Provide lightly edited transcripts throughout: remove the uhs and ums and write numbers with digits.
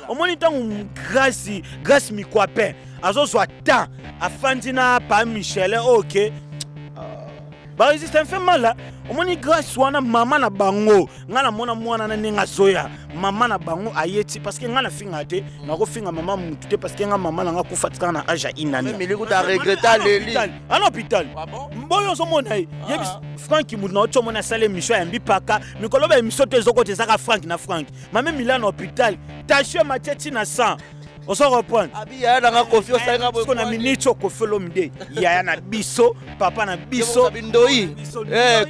Omoni ntango Grace, Grace Mikwapin azozwa temps, afandi na pa Michelin, ok, baresiste mfe mala. Omoni Grâce wana, mama na bango, ngai namona mwana na ndenge azoya, mama na bango ayeti, parce que ngai nafinga te, nakofinga mama mutu te, parce que ngai mama na ngai akufa tikaka na age ya inani. Ana hôpital boyo ozomona ye, yebi Frank mutu na oti omona asala émission, ayambi paka mikolo ba émission te, ezokota ezaka Frank na Frank. Mame Mila na hôpital, tension matie ntina 100, ozo reprendre. Abi yaya nanga Kofi, osalinga boye na minute oyo. Kofi Olomide, yaya na biso, papa na biso. Ndoi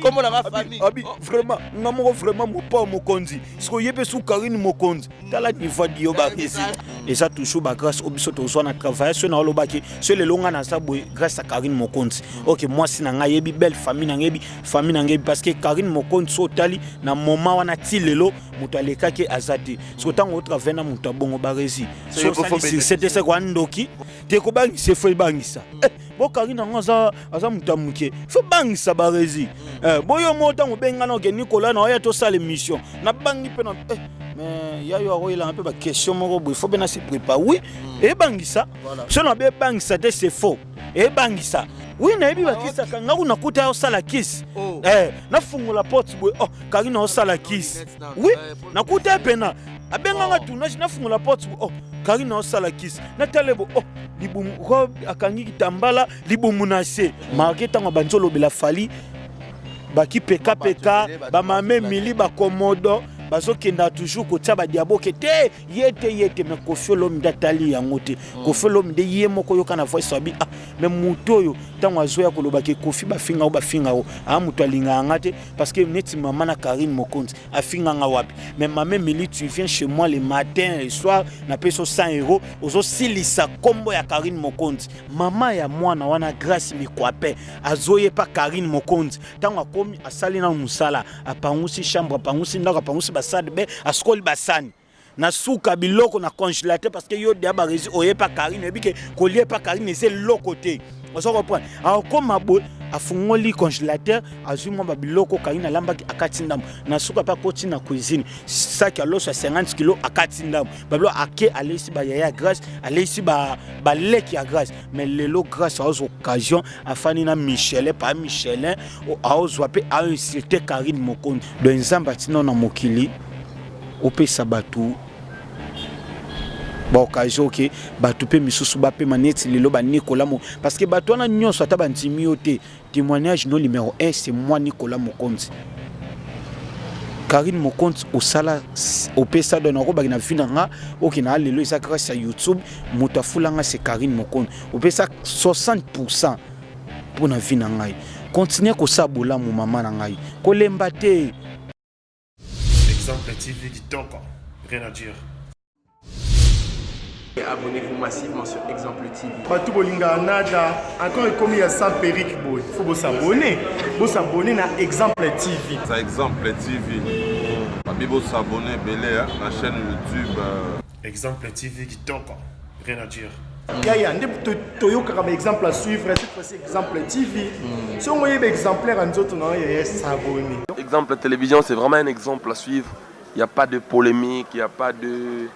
kombo nanga famille. Abi vraiment, nga moko vraiment mopa mokonzi, siko ye mpe su Karine Mokonzi, tala niveau dio baresi. Eza toujours bagrâce oyo biso tozwa na travail. So na olobaki so lelo nga naza boye grâce à Karine Mokonzi. Ok, mwasi na ngai yebi, belle famille na ngai yebi, famille na ngai yebi, parce que Karine Mokonzi, so otali na moment wana ti lelo, moto alekaki aza te. Soki ntango otravaille na moto abongo, baresi succès te, kwa ndoki te, kobangisa efo ebangisa. Bo Karine yango aza moto ya moke, fo bangisa baresi. Boyo mo ntango obengana oke Nicolas na oya tosala émission, nabangi mpe na mais ya yo akoyelanga mpe baquestion moko boye, fo mpe na se prépare. Oui, ebangisa so na be ebangisa te, c'est faux, ebangisa. Oui, nayebi bakisaka nga kuna, kuta osala kisi, nafungola porte boye, oh, Karine osala kisi. Oui, nakuta ye pena abenganga tournage, nafungola porte boye, oh, Karine osala kisi, natale bo, oh, libumu robe akangi kitambala, libumu na se marke. Ntango abandi olobela Fally, bakipekapeka, bamama Emili, bakomodo bazokenda toujours kotia badiaboke te, ye te, ye te. Mais Kofi Olomide atali yango te. Kofi Olomide ye moko yoka na voice abi: ah, mais moto oyo ntango azoya kolobaki Kofi, bafinga o, bafinga o, aa moto alingaka nga te, parce que neti mama na Karine Mokonzi afinganga wapi? Mais mama Emily, tu viens chez moi le matin, le soir, napesi 100 euro, ozosilisa nkombo ya Karine Mokonzi. Mama ya mwana wana Grâce Mikwape azoyepa Karine Mokonzi. Ntango akomi, asali nano mosala, apangusi chambre, apangusi ndako, apangusi basade be, asukoli basani, na suka biloko na congélateur, parce que yo deya baresi oyepa Karine, oyebi ke kolia epa Karine eza eloko te, ozo comprendre. Akokoma boye, afungoli congélateur, azwi mwa babiloko Karine alambaki, akati ndambo, na suka mpe akoti na cuisine, saki ya loso ya 50 kilo, akati ndambo babilo, ake aleisi bayaya ya Grâce, aleisi baleki ya Grâce. Mais lelo Grâce aozwa occasion, afandi na Michelin, pa Michelin, aozwa mpe ainsulte Karine Mokonzi. Donc Nzambe atina na mokili opesa bato baoccasion, oke bato mpe misusu bapema neti lelo banikola mo, parce que bato wana nyonso ata bandimi yo te. Témoignage no numéro 1, c'est moi Nicolas Mokonzi. Karine Mokonzi osala, opesa, donc nakobaki na vie na nga oke na lelo eza grâce ya YouTube. Moto afulanga, c'est Karine Mokonzi, opesa 60 mpo na vie na ngai. Continue kosala bolamu, mama na ngai, kolemba te. Exemple TV kitoko, rien à dire. Abonnez-vous massivement sur Exemple TV. Bato bolingaka nada encore ekomi ya sans perruque boye, faut bosabonner, bosabonner na Exemple TV. Ça, Exemple TV babi, bosabonner ebele na chaîne YouTube. Exemple TV kitoko, rien à dire. Yaya nde toyokaka baexemple à suivre, cette fois-ci Exemple TV. Soki oyeba exemplaire ya nzoto na yo, yaya, s'abonner. Exemple Télévision, c'est vraiment un exemple à suivre. Il n'y a pas de polémique, il n'y a pas de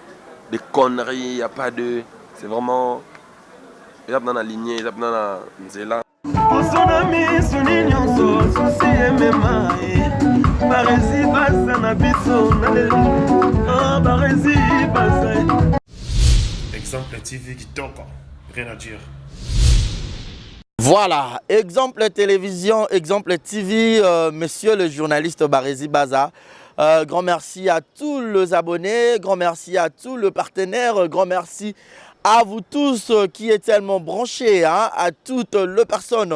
conneries, il n'y a pas de. C'est vraiment. Eza na lignée, eza na nzela. Poso na misuni nyonso susi emema ye, baresi baza na biso na lelo, baresi baza. Exemple TV kitoko, rien à dire. Voilà, Exemple Télévision, Exemple TV, monsieur le journaliste Barési Baza. Grand merci à tous les abonnés, grand merci à tous les partenaires, grand merci à vous tous qui êtes tellement branchés, hein, à toutes les personnes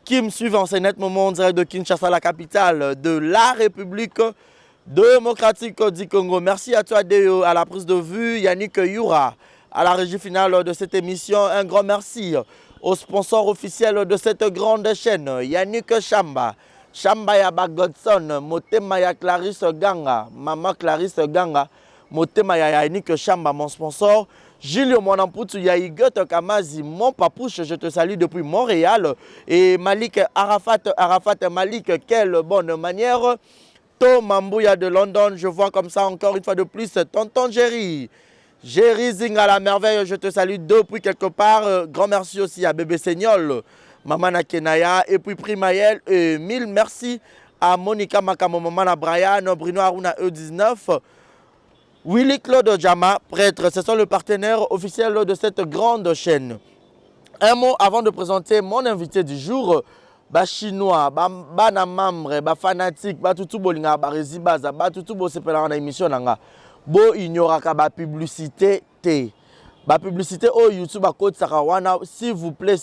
qui me suivent en ce net moment en direct de Kinshasa, la capitale de la République démocratique du Congo. Merci à toi, Deo, à la prise de vue, Yannick Yura, à la régie finale de cette émission. Un grand merci au sponsor officiel de cette grande chaîne, Yannick Chamba. Chamba ya Godson, Motema ya Clarisse Ganga, Maman Clarisse Ganga, Motema ya Yannick Chamba, mon sponsor. Julio Mwanamputu ya Igot Kamazi, mon papouche, je te salue depuis Montréal. Et Malik Arafat, Arafat Malik, quelle bonne manière. Tom Mambouya de London, je vois comme ça encore une fois de plus, Tonton Jerry. Jerry Zinga la merveille, je te salue depuis quelque part. Grand merci aussi à Bébé Seignol, Maman Kenaya et puis Primaël. Et mille merci à Monica Makamo, Maman Brian, Bruno Aruna E19. Willy Claude Jama, prêtre, ce sont le partenaire officiel de cette grande chaîne. Un mot avant de présenter mon invité du jour, ba chinois, ba bana membre, ba fanatique, ba tutu bolinga, ba resibaza, ba tutu bosepela na émission nanga. Bo ignoraka ba publicité te. Ba publicité oyo YouTube akotisaka wana, s'il vous plaît,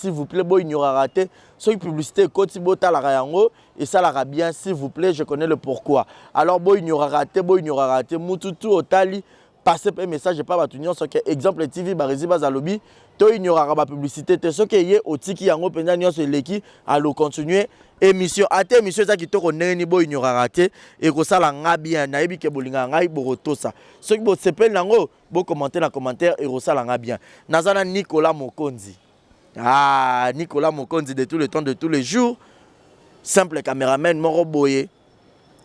bo ignoraka te. Soki publicité ekoti, botalaka yango, esalaka bien, s'il vous plaît, je connais le pourquoi. Alors bo ignoraka te, bo ignoraka te, mututu otali passe mpe message epa bato nyonso ke Exemple TV Barezi bazalobi to ignoraka bapublicité te. Soki eye, otiki yango mpenza nyonso eleki, alo continue émission ate. Émission eza kitoko ndenge nini, bo ignoraka te, ekosala nga bien. Nayebi ke bolingaka ngai, bokotosa. Soki bosepeli nango, bokommente na commentaire, ekosala nga bien. Naza na Nicolas Mokonzi. Ah, Nicolas Mokonzi de tout le temps, de tous les jours, simple caméraman moko boye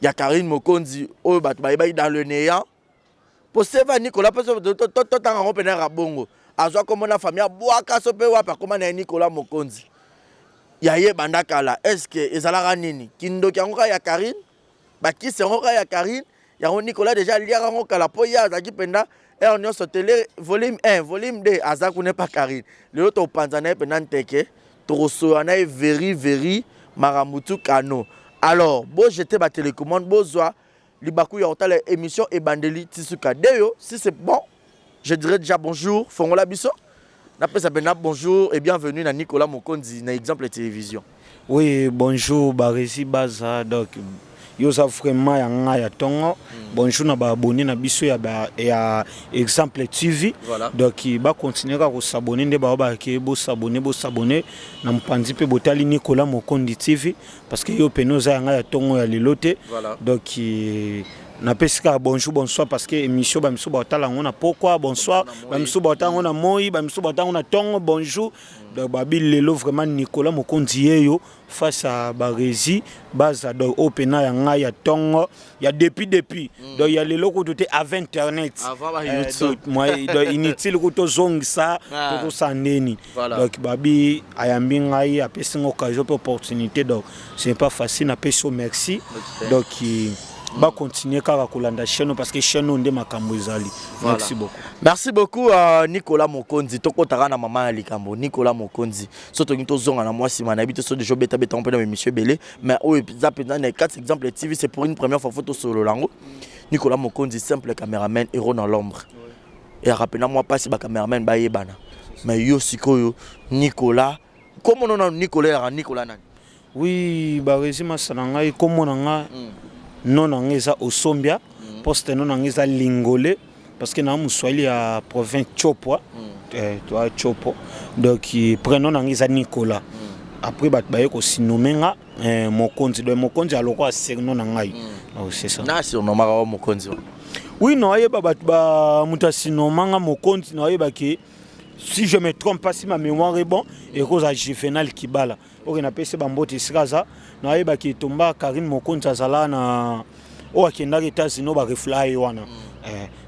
ya Karine Mokonzi oyo bato bayebaki dans le néant. Po seva Nicolas mpe totanga yango mpena yaka bongo, azwa kombo na famille, abwaka so mpe wapi, akóma na ye Nicolas Mokonzi ya ye banda kala. Est-ce ezalaka nini? Kindoki yango kaka ya Karine, bakisi yango kaka ya Karine yango. Nicolas déjà aliaka yango kala, mpo ye azalaki mpenza heure nyonso télé volume 1, volume 2, aza kuna epa Karine. Lelo topanza na ye mpenza nteke, tokosoya na ye veri veri makambo tu kano. Alors bojete batélécommande, bozwa libaku ya kotala émission ebandeli ti suka. Deyo, si c'est bon, je dirais déjà bonjour. Fongola biso, napesa mpenza bonjour et bienvenue na Nicolas Mokonzi na Exemple Télévision. Oui, bonjour Baresi Baza. Donc yo oza vraiment ya ngai ya ntongo. Bonjour na baabonné na biso ya Exemple TV. Voilà. Donc bakontinue kaka kos'abonner nde bao bake bos'abonner, bos'abonner na mopanzi mpe botali Nicolas Mokondi TV, parce que yo pene oza ya ngai ya ntongo ya lelo te. Voilà. Donc napesi kaka bonjour, bonsoir, parce que émission bamisu baotala yango na pokwa, bonsoir, bamisu baotala yango na moi, bamisu baotala yango na ntongo, bonjour. Donc babi lelo vraiment Nicolas Mokonzi yeyo face à Baresi Baza. Donc oyo mpena ya ngai ya ntongo ya depuis. Donc ya lelo kutu te, avant internet. Avant ba YouTube. Donc, moi, donc inutile kutu tozongisa. Ah. Tokosala ndeni? Voilà. Donc babi ayambi ngai, apesi nga occasion mpe opportunité, donc c'est pas facile. Napesi yo merci. Ok. Donc bacontinue kaka kolanda chaîne oyo, parce que chaîne oyo nde makambo ezali. Voilà. Merci beaucoup. Merci beaucoup, Nicolas Mokonzi. Tokotaka na mama ya likambo. Nicolas Mokonzi, so tolingi tozonga na mwa nsima, nayebi te so déjà obetabeta mpe na émission ebele, mais oyo eza mpenza na 4 Exemple TV, c'est pour une première fois fo tosolola yango. Nicolas Mokonzi, simple caméraman, héros dans l'ombre, eyaka mpena mwa mpasi bacaméraman bayebana. Mais yo sikoyo Nicolas, komono nanu Nicolas, eyaka Nicolas nani? Oui, Baresi, masa na ngai, kombo na nga, nom na ngai eza Osombia, poste nom na ngai eza Lingole, parce que na moswahili ya province Tshopo, toa Tshopo. Donc prénom na ngai eza Nicolas. Après bato baye kosurnommer nga Mokonzi. Donc Mokonzi aloko surnom na ngai. Donc c'est ça. Na surnomaka wa Mokonzi wa? Oui, naoyeba bato ba moto asurnommer nga Mokonzi, naoyebaki, si je me trompe pas, si ma mémoire est bon, ekozala Juvenal Kibala oyo napesi bambote esika aza. Nayebaki etomba Karine Mokonzi azala na oyo akendaki États-Unis, oyo barefula ye wana.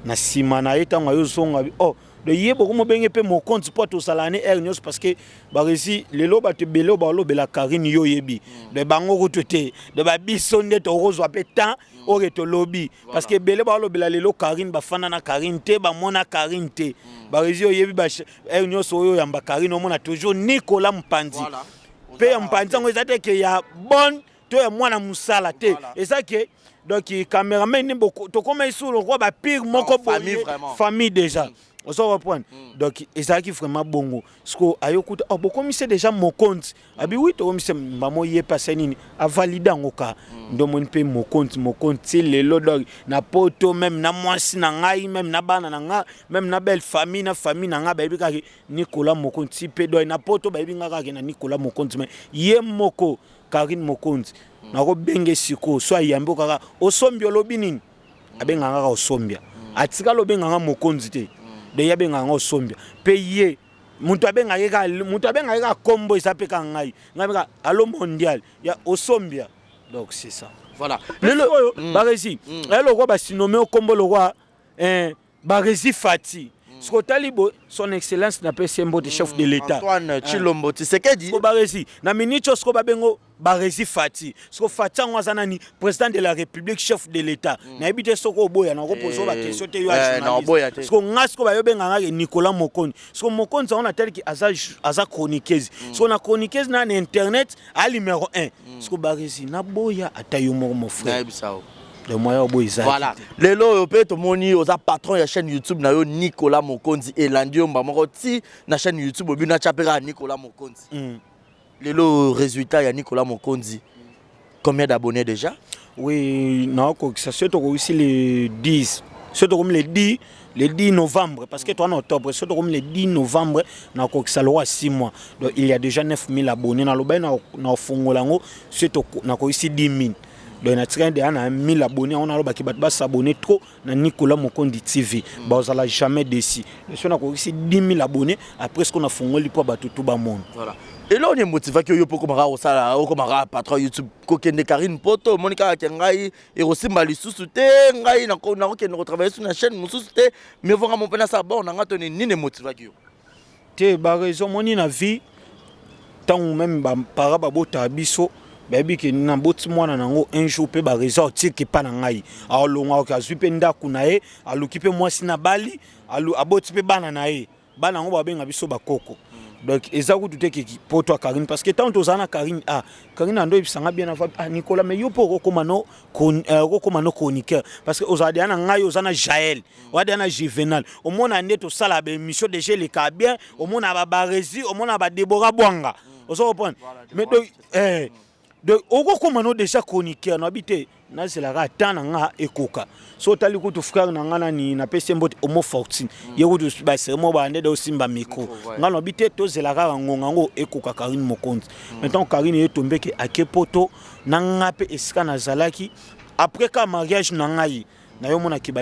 Na nsima na ye, ntango ayozonga, oh, de ye bokomobenge mpe Mokonzi, mpo tozala ne aire nyonso, parce que Baresi, lelo bato ebele oyo balobela Karine, yo oyebi de bango kutu te, de babiso nde tokozwa mpe temps oyo tolobi, parce que ebele balobela lelo Karine, bafanda na Karine te, bamona Karine te. Baresi, oyebi aire nyonso oyo oyamba Karine, omona toujours Nicolas Mpanzi mpe ya mpanzi yango eza te ke ya bonne to ya mwana mosala te, eza ke donc cameraman nde tokóma esu lokwa bapire moko famille boye. Vraiment. Famille déjà, ozo reprendre. Donc ezalaki vraiment bongo. Siko ayokuta, oh, bokomisi déjà Mokonzi abi, oui, tokomisi mbamo ye pase nini, avalide yango ka nde omoni mpe Mokonzi, Mokonzi ti lelo. Donc na poto, même na mwasi na ngai, même na bana na ngai, même na belle famille, na famille na ngai, bayebi kaka Nicolas Mokonzi mpe. Donc na poto bayebi nga kaka na Nicolas Mokonzi. Mais ye moko Karine Mokonzi, nakobenge sikoyo so ayambi kaka Osombi, olobi nini, abengaka kaka Osombia, atikala obenganga Mokonzi te. De ye abengaka nga Osombia mpe ye moto abengaki kaka, moto abengaki kaka kombo eza mpe kaka ngai, ngai mpe kaka alo mondial ya Osombia. Donc c'est ça. Voilà. Lelo oyo Baresi aya lokwa basinome okombo lokwa Baresi Fati. Soki otali boye, Son Excellence napesi ye mbote, chef de l'État Antoine Tshilombo Tshisekedi. Siko Barezi na minute oyo, siko babengo Barezi Fati. Siko Fati yango aza nani? Président de la République, chef de l'État. Nayebi te soki oboya, nakopoza ba question te, yo ya journaliste. Siko nga siko bayo benga nga Nicolas Mokonzi. Siko Mokonzi yango nataliki aza chroniqueuse. Siko na chroniqueuse na internet a numéro 1. Siko Barezi naboya ata yo moko, mon frère. Nayebisa yo. Le moyen oboya eza Voilà. Lelo oyo mpe tomoni oza patron ya chaîne YouTube na yo Nicolas Mokonzi. Elandi yo mba moko ti na chaîne YouTube obino atya mpe kaka Nicolas Mokonzi. Lelo résultat ya Nicolas Mokonzi, combien d'abonnés déjà? Oui, nakokisa soki tokokisi le 10, soki tokomi le 10, le 10 novembre, parce que toi en octobre, soki tokomi le 10 novembre, nakokisa lokwa 6 mois. Donc il y a déjà 9000 abonnés. Nalobai na ofungola yango soki nakokisi 10 000. Donc natikali deya na 1000 abonnés. Yango nalobaki bato bas'abonner trop na Nicolas Mokondi TV, bazala jamais déçus. Soki nakokisi 10 000 abonnés, après ce qu'on afungoli mpo bato tu bamona. Voilà. Eloko nini emotivaki oyo mpo okomaka kosala, okomaka patron YouTube? Kokende Karine Poto, omoni kaka ke ngai ekosimba lisusu te, ngai nakokende kotravailler su na chaîne mosusu te, mais vonga mo mpe nasala bon na nga, to nini emotivaki yo? Te, baraison moni na vie, ntango même baparents babotaka biso, bayebi ke naboti mwana nango, un jour mpe baraison otiki epa na ngai, alongwaka, azwi mpe ndako na ye, aluki mpe mwasi na bali, aboti mpe bana na ye. Bana yango babenga biso bakoko. Donc eza kutu te keki poto ya Karine, parce que ntango tozala na Karine, ah, Karine ando oyebisanga bien avant: "Ah Nicolas, mais yo mpo okokoma no chroniqueur, parce que ozala deya na ngai, oza na Jael, oza deya na Juvenal, omona nde tosala baémission déjà, eleka bien, omona babaresi, omona badebora bwanga, ozo comprendre? Mais donc, donc okokoma no déjà chroniqueur." Nayebi te, nazelaka ata na nga ekoka. So otali kutu frère na nga nani, napesi ye mbote, Omo Fortune, ye kutu baseremo bande de osimba micro. Nga nayebi te, tozela kaka ngonga yango ekoka. Karine Mokonzi maintenant, Karine ye tombeke ake Poto na nga mpe esika nazalaki après ka mariage na ngai, nayomonaki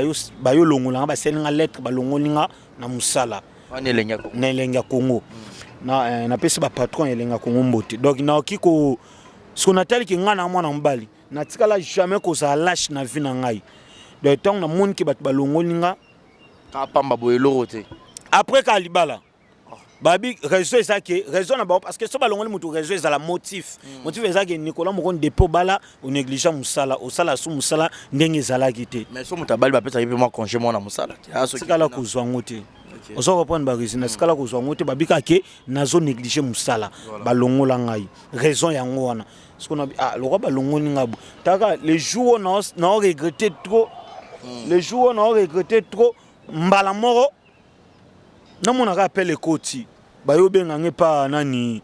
bayolongola nga, basali nga lettre, balongoli nga na mosala. Wana Elengi ya Kongo. Na Elengi ya Kongo. Napesi bapatron ya Elengi ya Kongo mbote. Donc nakoki ko soki nataliki ngai na mwana mobali, natikala jamais kozala lâche na vie na ngai. Donc ntango namoniki bato balongoli nga Kaka pamba boye, eloko te. Après ka libala, babi raison eza ke raison na bango, parce que so balongoli motu, raison ezala motif. Motif eza ke Nicolas Moko, depuis obala, onéglige mosala, osala su mosala ndenge ezalaki te. Mais so moto abali, bapesaki mpe mwa congé mwana mosala te. Ah, soki Tikala kozwa yango te. Oza comprendre, baresi natikala kozwa yango te. Babika ke nazo néglige mosala, balongola ngai, raison yango wana. Soki nabi, ah, lokwa balongoli ngai bo taka, le jour oyo nao regretter trop, le jour oyo nao regretter trop, mbala moko namonaka appel ekoti, bayobenga nga epa nani,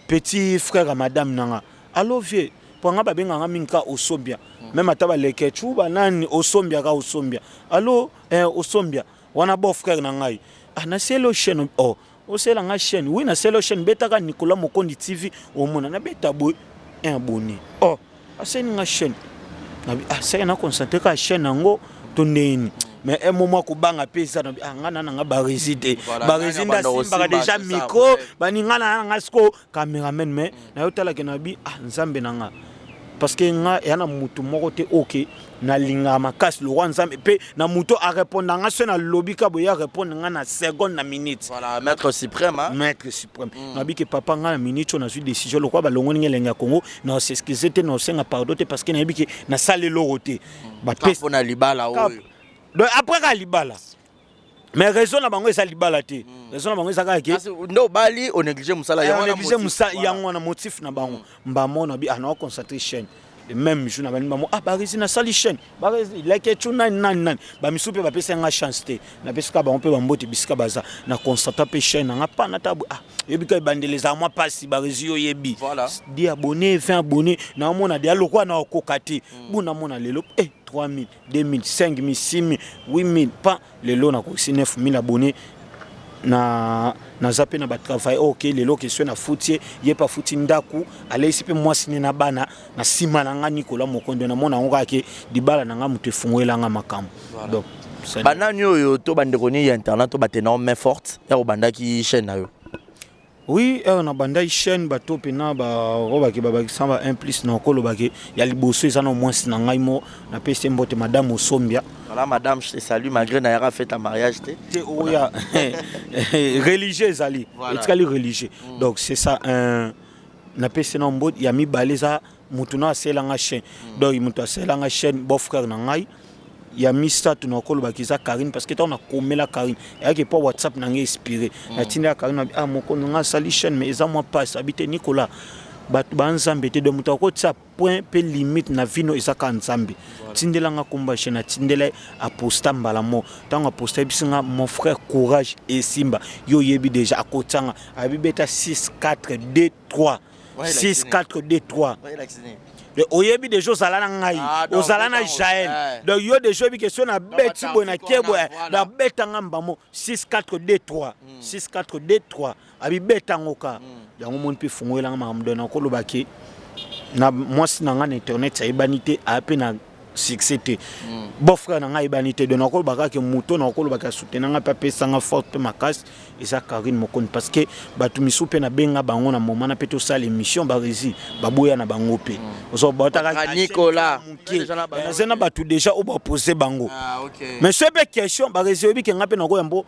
petit frère ya madame nanga: "Allo vieux." Mpo nga babenganga mingi ka Osombia, même ata baleke cu banani, Osombia ka Osombia. "Allo, Osombia wana, beau frère na ngai, ah, naseli o chaîne." "Oh, osela nga chaîne?" "Oui, naseli o chaîne, betaka Nicolas Mokondi TV, omona." Nabeta boye, un abonné. "Oh, aseli nga chaîne." Nabi: "Ah, seke na concentre kaka chaîne yango to ndeni." Mais un moment kobanga mpe eza. Nabi: "Ah, nga na nanga Baresi te." Baresi nde asimbaka déjà micro, baninga na nga siko cameraman. Mais nayotalaki, nabi: "Ah, Nzambe na nga," parce que nga eya na mutu moko te oke nalingaka makasi lokwa Nzambe, mpe na moto arépondre nga so nalobi ka boye, arépondre nga na seconde, na minute. Voilà, maître suprême, hein? Maître suprême. Nabi ke: "Papa, nga na minute oyo nazwi décision, lokwa balongoli nga Elengi ya Kongo, na s'excuse te, na osenga pardon te, parce que nayebi ke nasala eloko te." Bapesi mpona libala oyo. Donc après kaka libala, mais raison na bango eza libala te, raison na bango eza kaka ke Kasi nde obali, onéglige mosala yango wana. Néglige motif. Mosala yango wana motif na bango. Mbamo na bi: "Ah, na concentré chaîne." Le même jour na bani bamo: "Ah Baresi, nasali chaîne, Baresi leke tu nani nani nani." Bamisu mpe bapesi nga chance te, napesi kaka bango mpe bambote bisika baza. Na constater mpe chaîne nanga pa nata boye, ah, yebi ka ebandeli ezala mwa mpasi. Baresi, yo yebi, 10 abonné, 20 abonné, naomona deya lokwa na okoka te bu. Namona lelo 3000, 2000, 5000, 6000, 8000, pa lelo nakokisi 9000 abonné. Na naza mpe na batravail oyo ke lelo question nafuti ye, ye mpe afuti ndako, aleisi mpe mwasi ne na bana na nsima na nga Nikola Mokondo. Namona yango kaka ke libala na nga moto efungolelanga makambo. Donc Banani oyo to bandeko nini ya internet to batena main forte ya kobandaki chaîne na yo? Oui, ere na bandai chaîne, bato mpena barobaki babakisa ba 1 plus na okolobaki ya liboso eza na mwasi na ngai mo, napesi ye mbote, madame Osombia. Voilà madame, je te salue malgré nayaka fête ya mariage te. Te oya religieux ezali etikali religieux. Donc c'est ça un napesi na mbote ya mibale eza motu na asalelanga chaîne. Donc moto asalelanga chaîne beau frère na ngai ya misato na kolobaki eza Karine, parce que ntango nakomela Karine eyaki mpo WhatsApp na ngai inspiré, natindela Karine ah mokondo ngai asali chaîne mais eza mwa mpasi abi te Nicolas bato banzambe te, donc moto akotia point mpe limite na vino eza kaka Nzambe. Tindelanga komba chaîne, atindela, aposta mbala moko. Ntango aposta, yebisi nga: "Mon frère, courage, esimba, yo oyebi déjà." Akotianga abi beta 6 4 2 3 6 4 2 3, oyebi déjà ozala na ngai, ozala na Jael, donc yo déjà oyebi question na beti boye na ke boye nabetanga mbamo 6 4 2 3 6 4 2 3, abi betango ka yango moni mpe fungolelanga makambo. Donc nakolobaki na mwasi na ngai na internet ayebani te, aya mpe na succès te, beau frère na ngai ayebani te. Donc nakoloba kaka moto nakolobaka asoutenir ngai mpe apesanga force mpe makasi eza Karine Mokonzi, parce que bato misusu mpe nabenga bango na moment na mpe tosala émission baresi baboya na bango mpe naza na bato déjà oyo bapose bango. Mais soki mpe question baresi oyebi ke ngai mpe nakoyambo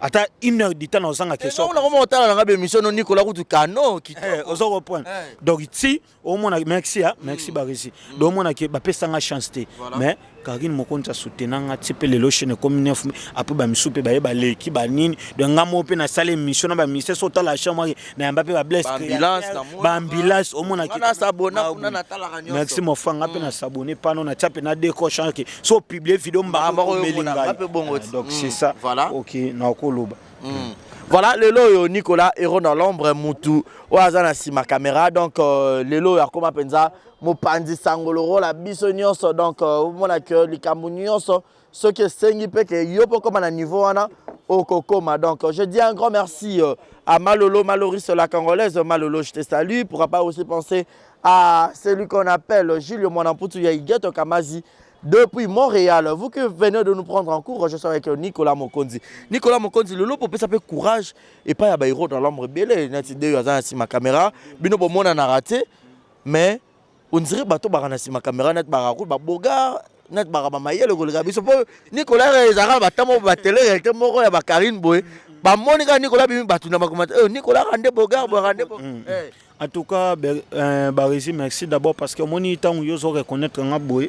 ata une heure du temps nazanga question. Nakoma otala nanga bémission no Nicolas kutu kano. Oza comprendre? Donc ti omona, merci a merci baresi. Donc omona ke bapesanga chance te, mais Karine Mokonzi asoutenanga ti mpe lelo chaîne ekomi neuf. Après bamisu mpe baye baleki banini, donc nga moko mpe nasala émission na baministère so otala chambre nayamba mpe bablesse baambulance, omonaki. Merci mon frère, nga mpe nasabone pano natia mpe na décroche ke so opublie vidéo mbakomeli ngai. Donc c'est ça, ok, nakoloba. Voilà, lelo oyo Nicolas Héros dans l'ombre, mutu oyo aza na nsima caméra. Donc lelo oyo akóma mpenza mopanzi sango lokola biso nyonso. Donc omona ke likambo nyonso soki esengi mpe ke yo mpo okóma na niveau wana okokóma. Donc je dis un grand merci à Malolo Maloris la Congolaise. Malolo, je te salue. Pourquoi pas aussi penser à celui qu'on appelle Julio Mwanamputu ya Igeto Kamazi depuis Montréal. Vous qui venez de nous prendre en cours, je suis avec Nicolas Mokonzi. Nicolas Mokonzi, le lot pour ça courage et pas ya héros dans l'ombre belé, nati de aza na sima caméra, bino bomona na raté, mais on dirait bato ba na sima caméra net ba ba boga net ba ba mayele koleka biso po Nicolas ezaka batamo ba télé réalité moko ya ba Karine boye. Ba moni ka Nicolas bimi bato na ba commentaire, Nicolas rende bogar bo rende bo. En tout cas, Barisi, merci d'abord parce que moni ntango yo ozo reconnaître nga boye,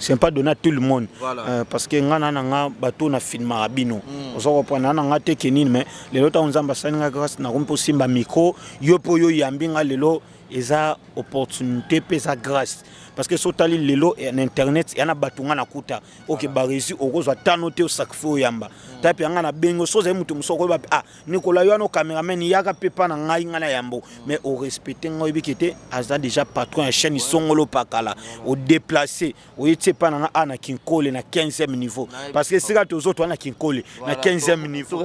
c'est pas donné à tout le monde. Voilà. Parce que nga na nga bato na filmaka bino. Ozo comprendre na nga te ke nini, mais lelo ntango Nzambe asali nga grâce nakomi mpo simba micro yo mpo yo yambi nga lelo, eza opportunité mpe eza grâce, parce que so otali lelo na internet ya na bato nga nakuta ok Baresi okozwa tano te osacrifie oyamba ta mpe yanga na bengo so ozali moto mosusu okoyeba ah Nicolas yo wana cameraman yaka mpe mpa na ngai nga na yambo, mais orespecte ngai oyebiki te aza déjà patron ya chaîne songolo pakala odéplace oye tie mpa na nga a na Kinkole na 15e niveau, parce que esika tozotoa na Kinkole na 15e niveau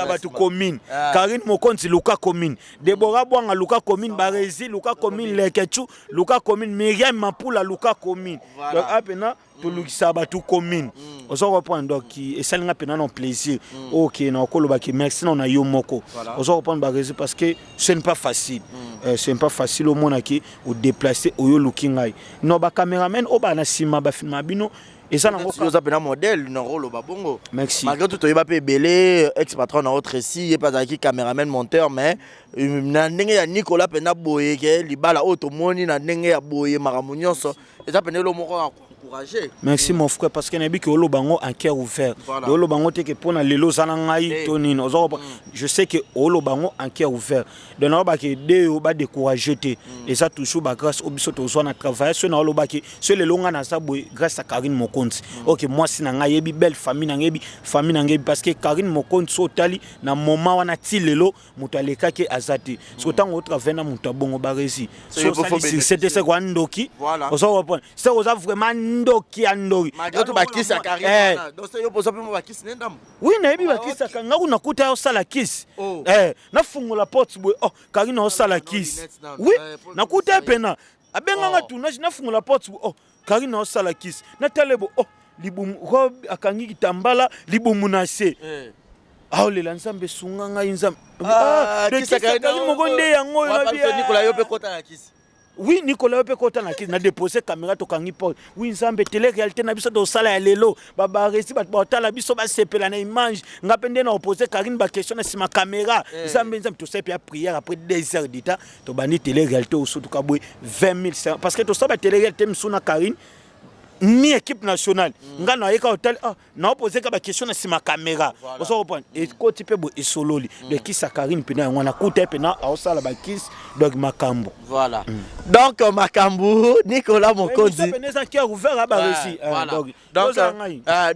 bato commune Karine Mokonzi luka commune, Debora Bwanga luka commune, Baresi luka commune, Lekechu luka commune, Miriam Mapula luka commune. Donc apena tolukisa bato commune, ozo comprendre? Donc esalinga mpena na plaisir ok na okolobaki merci na yo moko, ozo comprendre Baresi, parce que ce n'est pas facile, ce n'est pas facile omonaki odéplace oyo oluki ngai no bacameraman oyo baa na nsima bafilma bino eza nango. Oza mpena modèle na oloba bongo. Merci. Malgré tout toyeba mpe ebele ex patron na Tracy ye mpe azalaki cameraman monteur, mais na ndenge ya Nicolas mpena boye ke libala oyo tomoni na ndenge ya boye makambo nyonso eza mpena elo moko ya koencourage. Merci mon frère, parce que nayebi ke oloba yango en cœur ouvert. Oloba yango te ke mpo na lelo oza na ngai to nini, oza je sais que oloba yango en cœur ouvert. Donc naolobaki de oyo badécourage te, eza toujours bagrâce oyo biso tozwa na travail. So naolobaki so lelo ngai naza boye grâce à Karine Mokonzi ok mwasi na ngai yebi belle famille na ngai yebi famille na ngai yebi, parce que Karine Mokonzi so otali na moment wana ti lelo moto alekaki aza te. Soki ntango otravaille na moto abongo Baresi succès te seko ndoki, oza comprendre, seko oza vraiment ndoki ya ndoki. Oui, nayebi bakisaka nga kuna kuta osala kisi, nafungola porte boye, oh Karine osala kisi. Oui, nakuta ye pena abenganga tournage, nafungola porte boye, oh Karine osala kisi, natala bo, oh libumu robe akangi kitambala libumu na se aolela Nzambe esunga ngai Nzambe moko nde yango. Oyo. Oui, Nicolas yo mpe kota na kisi na depose caméra, tokangi porte. Oui, Nzambe, télé réalité na biso tosala ya lelo, babaresi bato baotala biso, basepela na image. Nga mpe nde na opose Karine baquestion na nsima caméra. Nzambe, Nzambe, tosali mpe ya prière. Après 2 heures du temps, tobandi télé réalité oyo sutuka boye 20 000, parce que tosala batélé réalité mosusu na Karine ni équipe nationale. Nga nayeka otali, ah, naopose ka baquestion na nsima caméra. Ozo comprendre, ekoti mpe boye, esololi. Donc kisa Karine mpena yango wana, kuta ye mpena aosala bakisi, donc makambo. Voilà. Donc makambo, Nicolas Mokonzi. Pene eza cœur ouvert a baresi. Donc,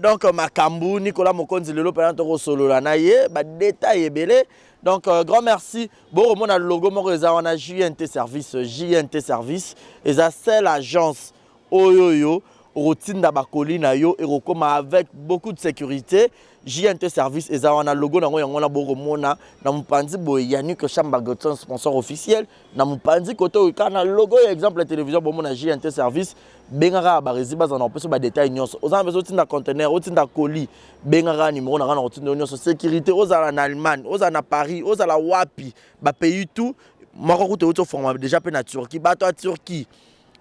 donc makambo, Nicolas Mokonzi, lelo mpena tokosolola na ye badétail ebele. Donc grand merci. Bokomona logo moko eza wana, JNT Service. JNT Service eza seule agence oyo oyo okotinda bakoli na yo, ekokóma avec beaucoup de sécurité. JNT Service eza wana, logo nango yango wana. Bokomona na mopanzi boye Yannick Chamba Godson, sponsor officiel. Na mopanzi kote oyo kaka na logo ya Exemple ya télévision, bomona JNT Service. Benga kaka Baresi, bazala na kopesa badétail nyonso. Oza na besoin otinda conteneur, otinda colis, benga kaka numéro na kaka na kotinda yo nyonso. Sécurité, ozala na Allemagne, ozala na Paris, ozala wapi, bapays tout moko kuta euti oforma déjà mpe na Turquie. Bato ya Turquie,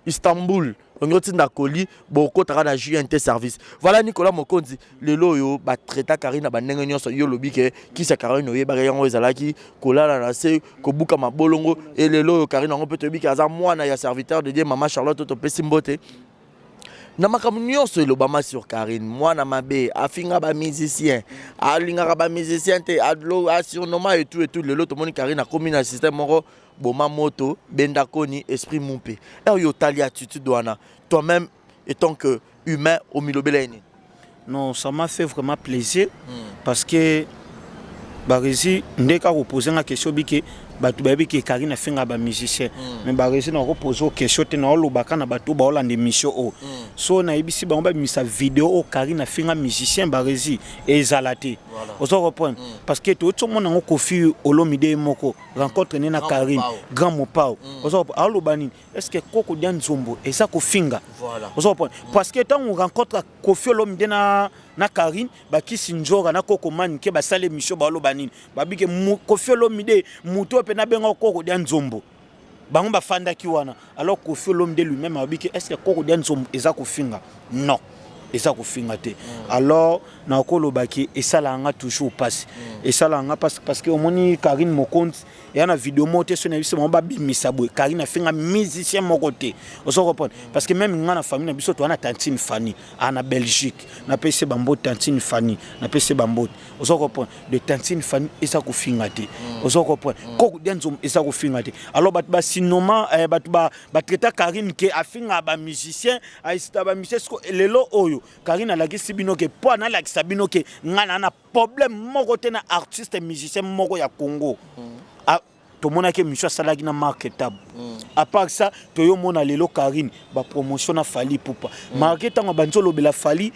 Istanbul, ongi otinda colis, bokotaka na JNT Service. Voilà, Nicolas Mokonzi, lelo oyo batraita Karine na bandenge nyonso. Yo olobi ke kisi ya Karine oyebaka yango ezalaki kolala na se, kobuka mabolongo. E lelo oyo Karine yango mpe toyebi ke aza mwana ya serviteur de Dieu, mama Charlotte, topesi mbote. Na makambo nyonso elobama sur Karine, mwana mabe, afinga bamusicien, alingaka bamusicien te, asurnomma etu etu, lelo tomoni Karine akomi na système moko boma moto benda koni esprit mumpe. Ere oyo otali attitude wana, toi-même étant que humain, omilobela ye nini? Non, ça m'a fait vraiment plaisir parce que Baresi nde kaka kopose nga question bike bato bayebi ke Karine afinga bamusicien. Mais Baresi, na kopose o question te, na olobaka na bato baolanda émission oyo. So nayebisi bango babimisa video oyo Karine afinga musicien, Baresi, ezala te. Ozo comprendre, parce que touti omona yango, Kofi Olomide ye moko rencontre ne na Karine, grand mopao. Ozo aoloba nini? Est ce que koko dia nzombo eza kofinga? Ozo comprendre, parce que ntango rencontre Kofi Olomide na Karine, bakisi nzoka na koko manike basala émission, baoloba nini? Babike Kofi Olomide motu oyo mpe nabenga koko dia nzombo, bango bafandaki wana. Alors Kofi Olomide lui-même abiki: est ce que koko dia nzombo eza kofinga? Non, eza kofinga te. Alors nakolobaki esalaka nga toujours mpasi, esalaka nga mpasi, parce que omoni Karine Mokonzi eya na video moko te. So na biso bango babimisa boye, Karine afinga musicien moko te. Ozo comprendre, parce que même nga na famille na biso, toza na tantine Fanny aa na Belgique, napesi bambote. Tantine Fanny, napesi bambote. Ozo comprendre, de tantine Fanny eza kofinga te. Ozo comprendre, koko dia nzombo eza kofinga te. Alors bato basinoma, bato batraita Karine ke afingaka bamusicien, aisita bamusicien. Siko lelo oyo Karine alakisi bino ke mpo analakisa bino ke ngai na problème moko te na artiste musicien moko ya Congo. Ah, tomonaki émission asalaki na Mark Tab. À part ça, toyomona lelo Karine bapromotion na Fally Ipupa. Marke ntango bandi olobela Fally,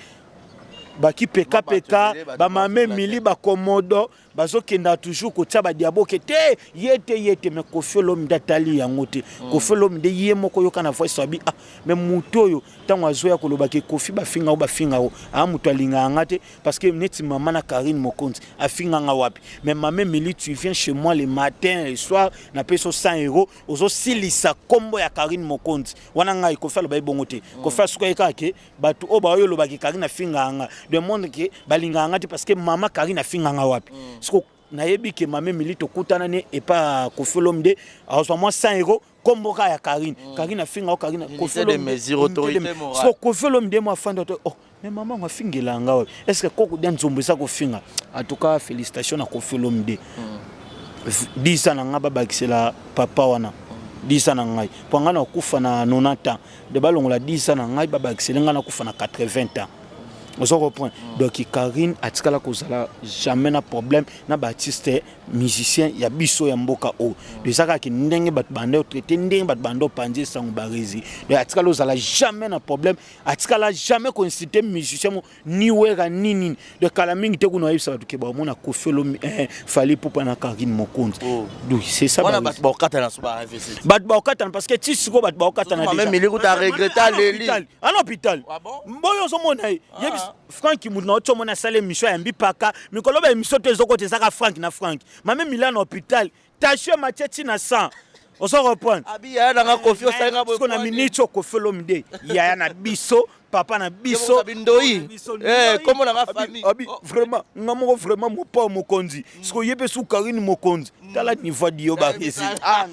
bakipekapeka, bamame mili bakomodo bazokenda toujours kotia badiaboke te, ye te, ye te. Mais Kofi Olomide atali yango te. Kofi Olomide ye moko yoka na voice abi: ah, mais motu oyo ntango azoya kolobaki Kofi bafinga o bafinga o aa moto alingaka nga te, parce que neti mama na Karine Mokonzi afinganga wapi? Mais mama Emily, tu viens chez moi le matin, le soir, napesi o 100 euro, ozosilisa nkombo ya Karine Mokonzi wana. Ngai Kofi aloba ye bongo te. Kofi asuka ye kaka ke bato oyo baoyo olobaki Karine afingaka nga demande ke balingaka nga te, parce que mama Karine afinganga wapi? Siko nayebi ke mama Emily tokutana ne epa Kofi Olomide, azwa mwa 100 euro, kombo kaka ya Karine. Karine afinga o Karine. So Kofi Olomide mo afandi to: oh, mais mama ngo afingela nga wapi? Est ce que koko dia nzombo eza kofinga? En tout cas, félicitation na Kofi Olomide. 10 ans na ngai babakisela papa wana 10 ans na ngai, mpo ngai nakufa na 90 ans de balongola 10 ans na ngai, babakisele ngai nakufa na 80 ans. Ozo comprendre? Donc Karine atikala kozala jamais na problème na baartiste musicien ya biso ya mboka oyo. Donc eza kaka ndenge bato banda otraite, ndenge bato banda opanzi esango Baresi. Donc atikala ozala jamais na problème, atikala jamais koincite musicien mo ni Wera ni nini. Donc kala mingi te kuna oyebisa bato ke baomona Kofi Olomi, Fally Ipupa na Karine Mokonzi. Donc c'est ça. Bato baokatana so ba Bato baokatana, parce que ti sikoyo bato baokatana. Déjà ana hôpital boyo ozomona ye, yebi Frank mutu na oti omona asala émission ayambi paka mikolo ba émission to ezokota ezaka Frank na Frank. Mame Mila na hôpital, tension matie ntina 100. Ozo comprendre? Abi yaya na nga Koffi osali nga boye. Siko na minute oyo Koffi Olomide yaya na biso papa na biso Abi ndoyi. Eh, kombo na nga famille. Abi oh. vraiment nga moko vraiment mopao mokonzi. Siko ye pe su Karine mokonzi. Tala niveau dio ba resi. Ah,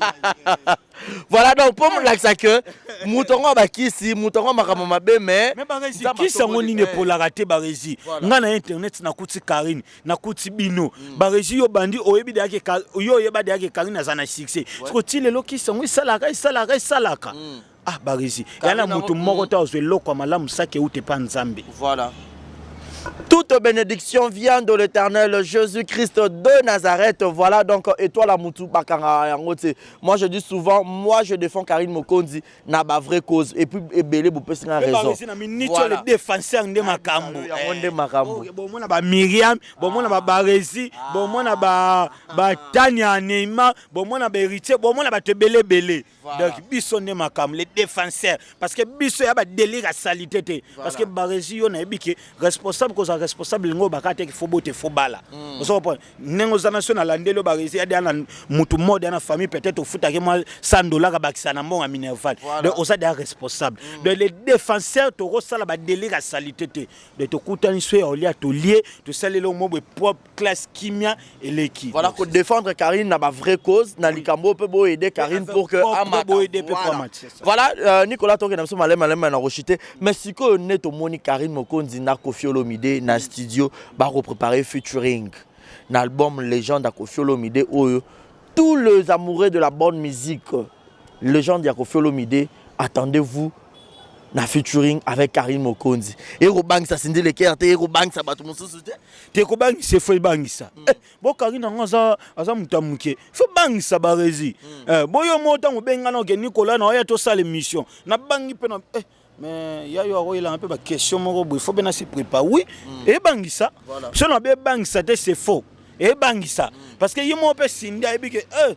voilà donc mpo molakisa ke moto yango abakisi moto yango makambo mabe mais kisi yango nini epolaka te baresi ngai na internet nakuti karine nakuti bino mm. baresi yo bandi oyebi deyake yo oyeba deyake karine aza na succès siko ti lelo kisi yango esalaka esalaka esalaka mm. ah baresi ya na moto moko te azwa eloko ya malamu saki euta epa nzambe. Voilà. Toute bénédiction vient de l'éternel Jésus-Christ de Nazareth. Voilà donc étoile à Moutou Bakanga yango te. Moi je dis souvent, moi je défends Karine Mokonzi na ba vraie cause et puis ebele bopesi nga raison. Na minute voilà. Le défenseur nde makambo. Yango nde makambo. Oh, bomona ba Myriam, bomona ba Barezi, bomona ba ba Tania Neymar, bomona ba héritier, bomona ba tebele belé. Voilà. Donc biso nde makambo les défenseurs parce que biso ya ba délire ya salité te parce que Barezi yo nayebi ke responsable kozala responsable lingo baka te faut bote faut bala. Mm. Ozo comprendre ndenge oza na so na landeli yo Barezi ya dia na mutu mode ya na famille peut-être ofutaki mwa 100 dollars abakisa na mbongo ya minerval. Voilà. Donc oza dia responsable. Mm. Donc les défenseurs tokosala ba délire ya salité te. Donc tokutani so ya olia tolie tosaleli yo mobwe propre classe kimia eleki. Voilà ko défendre Karine na ba vraie cause na likambo pe bo aider Karine pour que amata. Bo aider pe pour amata. Voilà euh, Nicolas toke na biso malema malema na rochite mais sikoyo ne tomoni Karine Mokonzi na Koffi Olomide na studio ba ko préparer featuring na album Légende ya Koffi Olomide oyo tous les amoureux de la bonne musique Légende ya Koffi Olomide attendez-vous na featuring avec Karine Mokonzi ekobangisa Cindy Leker te ekobangisa bato mosusu te te kobangisa efo ebangisa mm. eh, bo Karine yango aza, aza moto ya moke fo bangisa baresi mm. eh, boyo mo ntango obengana oke Nicolas na oya tosala émission nabangi mpe na eh, mais ya yo akoyelanga mpe baquestion moko boye fo mpe nasi prépare oui mm. ebangisa voilà. so na bebangisa te c'est faux ebangisa mm. parce que ye moko mpe Cindy ayebi ke eh,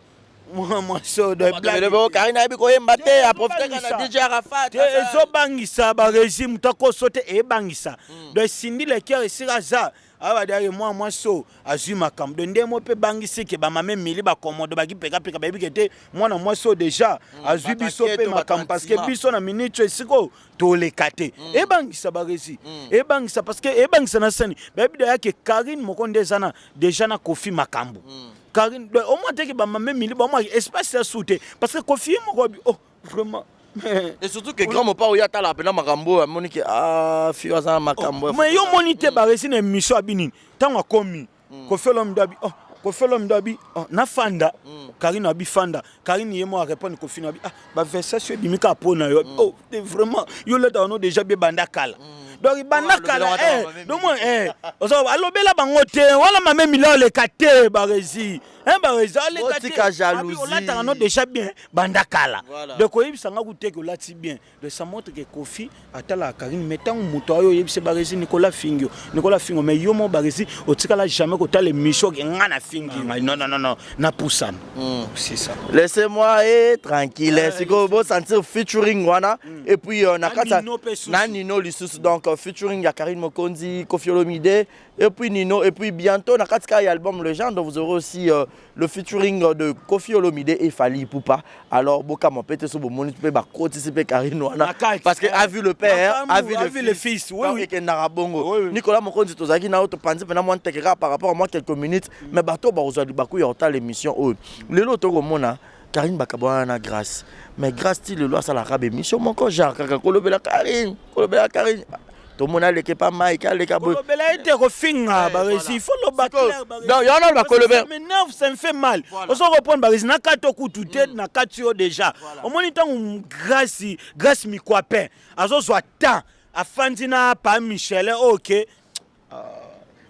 Karine ayebi koyemba te aprofitaka na DJ Arafat ezobangisa barégime takoso te ebangisa hmm. Donc Cindy Leker esika aza abadaki mwa mwasi oyo azwi makambo do nde mo mpe bangisi ke bamama emili bakomodo bakipekapeka bayebi ke te mwana mwasi oyo deja hmm, azwi biso mpe makambo parce que biso na minute oyo esika oyo toleka te hmm. Ebangisa baresi ebangisa parce que ebangisa na sani bayebi daya ke Karine moko nde eza na deja na Kofi makambo. Karine au moins teke ba mame mili ba moi espace ya sous te parce que Kofi moko oh vraiment. Et surtout que grand mopao oyo atala mpena makambo oyo amoni ke ah fio aza na makambo. Oh, mais yo moni te mm. Baresi na émission abi nini ntango akomi mm. Koffi Olomide abi oh Koffi Olomide abi oh, nafanda mm. Karine abi fanda Karine ye mo arépondre Koffi abi ah baversation ebimi kaka mpo na yo mm. oh vraiment yo leta wano déjà bie banda kala mm. Donc banda kala eh, donc moi eh, alobela bango te wana mame mila oleka te Baresi. Hein, Baresi aleka te jalousie olataka no déjà bien banda kala. Donc oyebisa nga kuteke olati bien. Donc ça montre que Koffi atalaka Karine mais ntango moto ayo oyebisa Baresi Nicolas fingi yo Nicolas fingi mais yo mo Baresi otikala jamais kotala émission ke nga na fingi ngai non non non non napusana mm. C'est ça. Laissez-moi eh, tranquille ah, sikoyo bo sentir featuring wana mm. Et puis euh, na kati na Nino lisusu donc euh, featuring ya Karine Mokonzi, Koffi Olomide et puis Nino et puis bientôt na kati ya album Légende vous aurez aussi euh, le featuring de Koffi Olomide et Fally Ipupa. Alors bokama peut so bomoni pe bakotisi pe Karine wana parce que a vu le père a vu le fils, oui oui ekendaka bongo. Nicolas Mokonzi tozalaki na yo topanzi mpena mwa nteke kaka par rapport à moi quelques minutes mm. Mais bato bakozwa libaku ya kotala émission oyo lelo tokomona Karine bakabwana na Grâce mais Grâce ti lelo asalaka bémission moko genre kaka kolobela Karine kolobela Karine tomona aleke pa Mike aleka boye kolobela ye te kofinga eh, Baresi il faut loba clair. Donc yo wana bakolobela m'énerve, ça me fait mal. Ozo reprendre Baresi na kati okutu te na kati yo déjà omoni ntango Grâce Grâce Mikwapin azozwa temps afandi na pa Michel ok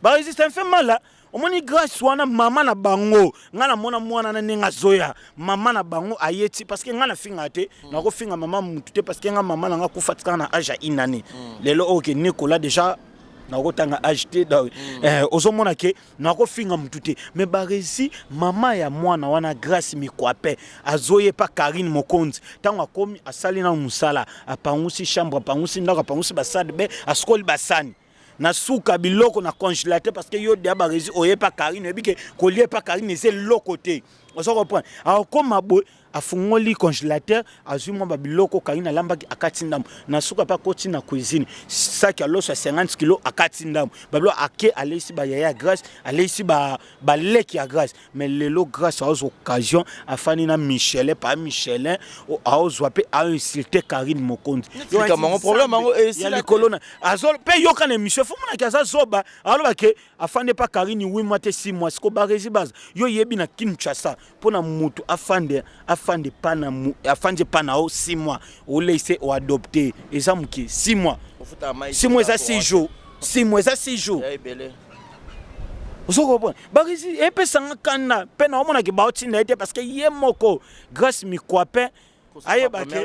Baresi ça me fait mal. Omoni Grâce wana mama na bango ngai namona mwana na ndenge azoya mama na bango ayeti parce que ngai nafinga te mm. Nakofinga mama mutu te parce que ngai mama na ngai akufa tikaka na age ya une année mm. Lelo oyo ke Nicolas déjà nakotanga age te donc mm. Eh, ozomona ke nakofinga mutu te mais Baresi mama ya mwana wana Grâce Mikwape azoyepa Karine Mokonzi ntango akomi asali nano mosala apangusi chambre apangusi ndako apangusi basade be asukoli basani na suka biloko na congélateur parce que yo deya Baresi oyepa Karine oyebi ke kolia epa Karine eza eloko te. Ozo comprendre? Akokoma boye, afungoli congélateur, azwi mwa babiloko Karine alambaki, akati ndambo. Na suka mpe akoti na cuisine, saki ya loso ya 50 kilo, akati ndambo babiloko, ake aleisi bayaya ya Grâce, aleisi baleki ya Grâce. Mais lelo Grâce aozwa occasion, afandi na Michelin pa Michelin, aozwa mpe ainsulte Karine Mokonzi. Likambo yango, problème yango ya likolo na azo mpe yoka na émission, fo monaki aza zoba. Aloba ke afande pa Karine 8 mois te, 6 mois. Siko Barezi Baza, yo yebi na Kinshasa, mpo na mutu afande pa na afandi pa na o 6 mois, oleise oadopte, eza moke. 6 mois, 6 mois eza 6 jours, 6 mois eza 6 jours. Ozo comprendre, Barezi? Epesanga kanda mpe naomonaki baotinda ye te, parce que ye moko Grâce Mikwape ayebaki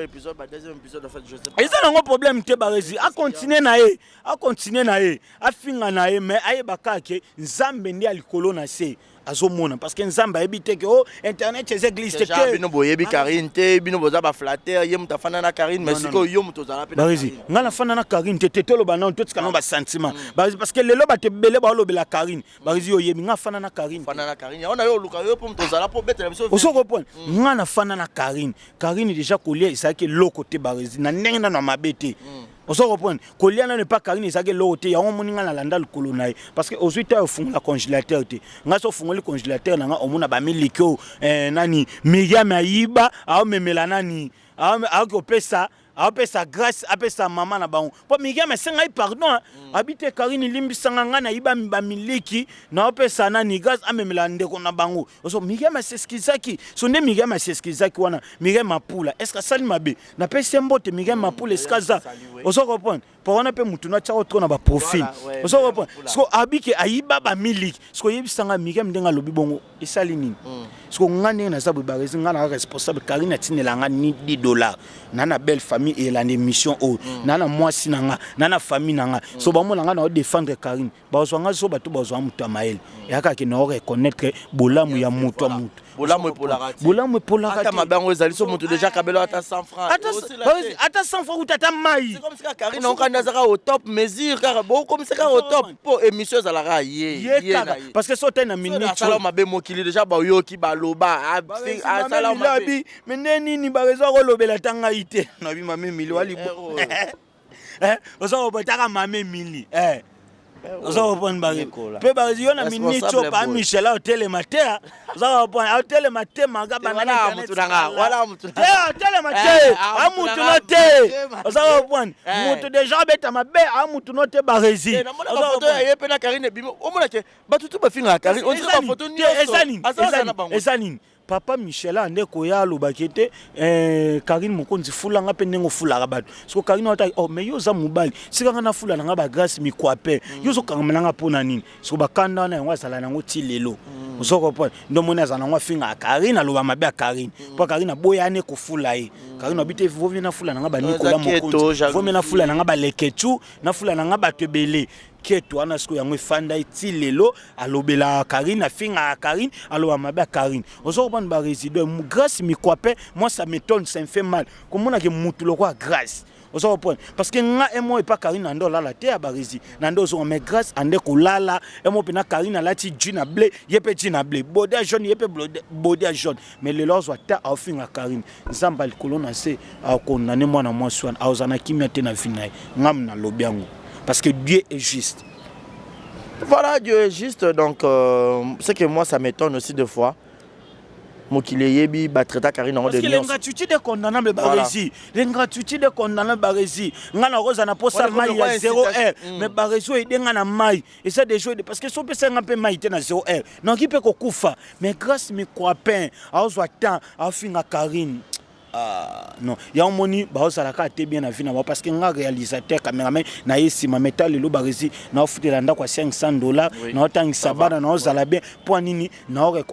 eza nango problème te. Barezi akontinue na ye, akontinue na ye, afinga na ye, mais ayeba kaka ke Nzambe nde ya likolo na se azomona, parce que Nzambe ayebi te ke o internet eza église te. Déjà, bino boyebi Karine te, bino boza baflatter. Ye moto afanda na Karine, mais sikoyo yo moto ozala mpe na Barezi, Karine. Ngai nafanda na Karine te te. Toloba nano, totika nano basentiment, Barezi, parce que lelo bato ebele baolobela Karine. Barezi, oyebi ngai afanda na Karine te. Fanda na Karine, yango na yo oluka yo mpo moto ozala mpo obetela biso. Ozo comprendre? Ngai nafanda na Karine. Karine déjà kolia ezalaki eloko te, Barezi, na ndenge nano ya mabe te. Ozo comprendre? Kolia nano epa Karine ezalaki eloko te. Yango omoni ngai nalanda likolo na ye, parce que ozwi ta ofungola congélateur te. Ngai so ofungoli congélateur na ngai, omona bamiliki oyo nani Miriam ayiba, aomemela nani, aoki kopesa, aopesa Grâce, apesa mama na bango, mpo Miriam asengai pardon. Abi te: "Karine, limbisanga, ngai nayiba bamiliki, naopesa nani, Grâce amemela ndeko na bango." Oso Miriam aseskizaki. So nde Miriam aseskizaki wana, Miriam Mapula, est ce que asali mabe? Napesi ye mbote, Miriam Mapula, esika aza. Ozo comprendre? Mpo wana mpe mutu natiaka trop na baprofil. Ozo comprendre? Siko abike ayiba bamiliki, siko oyebisanga Miriam ndenge alobi bongo esali nini? Siko nga ndenge naza boye, Barezi, nga na responsable. Karine atinela nga ni 10 $. Na belle famille elanda émission oyo, na mwasi na nga, na famille na nga. So bamona nga na odéfendre Karine, bazwa nga zo bato, bazwa moto ya mayele. Eyaka ke na oreconnaître bolamu ya moto ya moto. Bolamu epolaka te. Bolamu epolaka. Ata mabe yango ezali, so moto déjà kabelo ata 100 francs. Ata 100 francs kuta, ata mai. C'est comme si Karine okandi azaka au top mesure, kaka bokomisa kaka au top, mpo émission ezalaka ye. Ye kaka, parce que so otali na minute asala mabe, mokili déjà bayoki, baloba asala mabe. Me nde nini barezo akolobela ata ngai te? Nabi mame Mili walibo, oza kobotaka mame Mili, oza kopone mpe bazi yo na minute oyo pa Michel aotelema te. Oza kopone aotelema te, maka te, aotelema te, amutu no te. Oza kopone mutu déjà abeta mabe, amutu no te, Barezi. Ye mpe na Karine ebimi, omonake bato tu bafingaka Karine, on dirait bafoto nyonso. Eza nini? Papa Michel ande koya alobaki ete Karine Mokonzi fulanga mpe ndenge ofulaka bato. Siko Karine ata: "Oh, mais yo oza mobali, sika nga nafula na nga bagrâce mikwape, yo ozokangama nanga mpo na nini?" Siko bakanda wana, yango azala nango ti lelo. Ozo comprendre? Nde omoni azala nango, afingaka Karine, aloba mabe ya Karine, mpo Karine aboyani kofula ye. Karine abi te: "Vomie nafula nanga banikola Mokonzi, vomie nafula nanga baleketu, nafula nanga bato ebele." Keto wana sikoyo yango efanda ye ti lelo, alobelaka Karine, afingaka Karine, aloba mabe ya Karine. Oza kopana barésident Grâce Mikwape. Moi, ça m'étonne, ça me fait mal komonake mutu lokola Grâce. Oza kopona, parce que nga emo epa Karine na nde olala te ya Barezi na nde ozonga, mais Grâce ande kolala emo mpena. Karine alati jean na bleu, ye mpe jean na bleu, body ya jaune, ye mpe body ya jaune, mais lelo azwa ta aofinga Karine. Nzambe ya likolo na se akondane mwana mwasi wana, aozala na kimia te na vie na ye. Ngam nalobi yango parce que Dieu est juste. Voilà, Dieu est juste. Donc, c'est que moi, ça m'étonne aussi deux fois. Mokili eyebi batraita Karine yango de nyonso. L'ingratitude est condamnable, Barezi. L'ingratitude est condamnable, Barezi. Nga na kozala na posa mai ya 0 heure, mais Barezi oyo edenga na mai eza déjà, parce que so opesa nga mpe mai te na 0 heure, nakoki mpe kokufa. Mais Grâce Mikwapin aozwa temps aofinga Karine. Ah, non, yango moni baozalaka te bien na vie na bango, parce que nga réalisateur, caméraman na ye nsima meta lelo, Baresi, naofutela ndako ya 500 $, naotangisa bana, naozala bien. Mpo nini?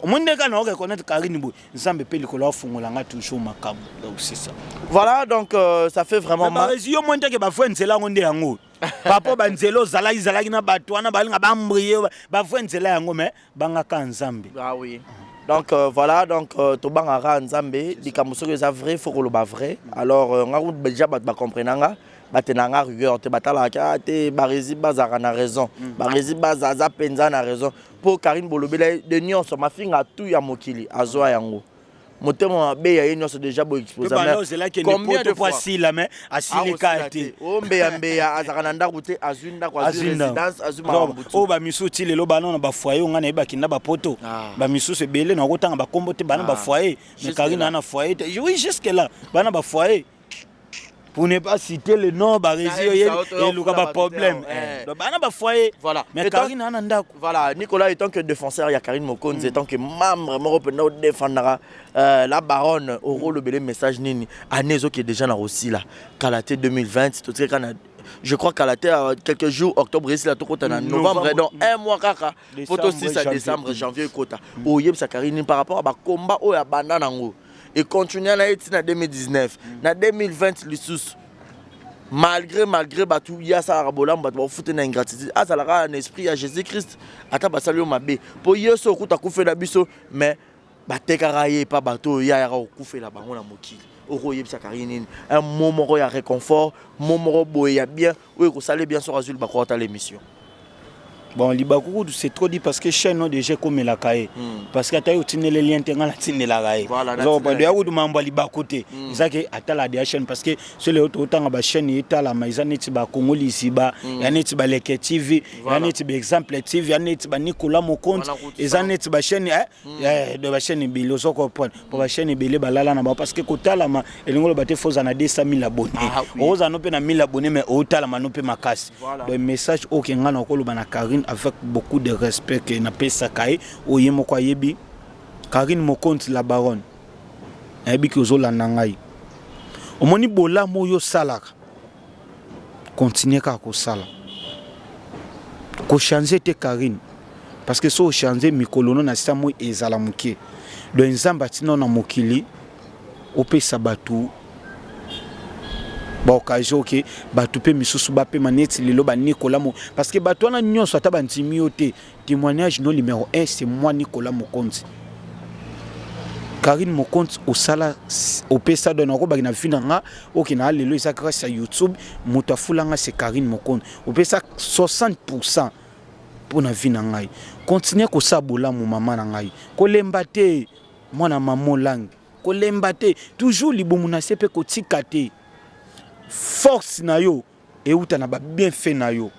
Omoni ndenge nao reconnaître Karine boye, Nzambe mpe likolo afungola nga toujours makambo. Donc c'est ça. Voilà, donc ça fait vraiment mal. Baresi, yo moni teke bavrai nzela yango nde yango papo banzela ozalaki zalaki na bato wana balinga bambrie bavrai nzela yango, mais bangaka Nzambe. Ah oui. Donc voilà, donc tobangaka Nzambe. Likambo soki eza vrai, faut koloba vrai. Alors nga déjà bato bacomprena nga. Batena nga rigueur te, batalaka ah, te Barezi bazalaka na raison. Barezi baza aza mpenza na raison mpo Karine bolobela ye de nyonso, mafinga tu ya mokili azwa yango, motema mabe ya ye nyonso déjà boexposa. Combien de fois asila, mais asilika te. O mbeya mbeya azalaka na ndako te, azwi ndako, azwi résidence, azwi makambo. Oyo bamisusu ti lelo bana na bafoyer. Nga nayebaki na bapoto, bamisusu ebele nakotanga bakombo te, bana bafoyer, mais Karine ana foyer te. Oui, jusque là bana bafoyer, pour ne pas citer le nom, Barezi eluka baproblème. Donc bana bafoyer, voilà. Mais Karine ana ndako. Voilà, Nicolas, étant que défenseur ya Karine Mokonzi, étant que membre moko mpenza odéfendaka la baronne, orolobele message nini? Année ezoki déjà na kosila kala te, 2020 totikaka na, je crois kala te, quelques jours, octobre esila, tokota na novembre, donc un mois kaka po tosisa décembre, janvier ekota. Oyebisa Karine nini par rapport à bakomba oyo abanda nango, econtinue na ye ntina 2019 na 2020 lisusu, malgré bato ye asalaka bolamu, bato bakofute na ingratitude, azalaka na esprit ya Jésus Christ, ata basali yo mabe, mpo ye so okuta akufela biso, mais batekaka ye epa bato oyo ye ayaka kokufela bango na mokili? Okoyebisa Karine nini? Un mot moko ya réconfort, mot moko boye ya bien oyo ekosala bien soki azwi libaku atala émission. Bon, libaku kutu c'est trop dit, parce que chaîne no déjà ekomelaka ye, parce que ata ye otindeli lien te, nga natindelaka ye. Ya kutu mambo ya libaku te, eza ke atala deya chaîne, parce que so lelo totanga bachaîne etalama, eza neti bakongo liziba, ya neti baleke TV, ya neti baExemple TV, ya neti baNicolas Mokonzi, eza neti bachaîne de bachaîne ebele. Ozo comprendre, po bachaîne ebele balala na bango, parce que kotalama elingi oloba te fo ozala na 200 000 abonnés. Okozala no mpe na 1000 abonnés, mais otalama no mpe makasi. Donc message oyo ke nga na koloba na Karine, avec beaucoup de respect ke napesaka ye, oyo ye moko ayebi, Karine Mokonzi la baronne, nayebi ke ozolanda ngai. Omoni bolamu oyo osalaka, continue kaka kosala, kochange te Karine, parce que so ochange mikolo no na sa moi ezala moke. Donc Nzambe atina na mokili opesa bato baoccasion, oke bato mpe misusu bapema neti lelo baNicolas mo, parce que bato wana nyonso ata bandimi yo te, témoignage no numéro 1, c'est moi Nicolas Mokonzi. Karine Mokonzi, osala, opesa, donc nakobaki na vie na nga oke na lelo eza grâce ya YouTube. Moto afulanga, c'est Karine Mokonzi. Opesa 60 mpo na vie na ngai. Continue kosala bolamu, mama na ngai, kolemba te, mwana mama olangi, kolemba te, toujours libumu na se mpe kotika te. Force na yo euta na babienfait na yo.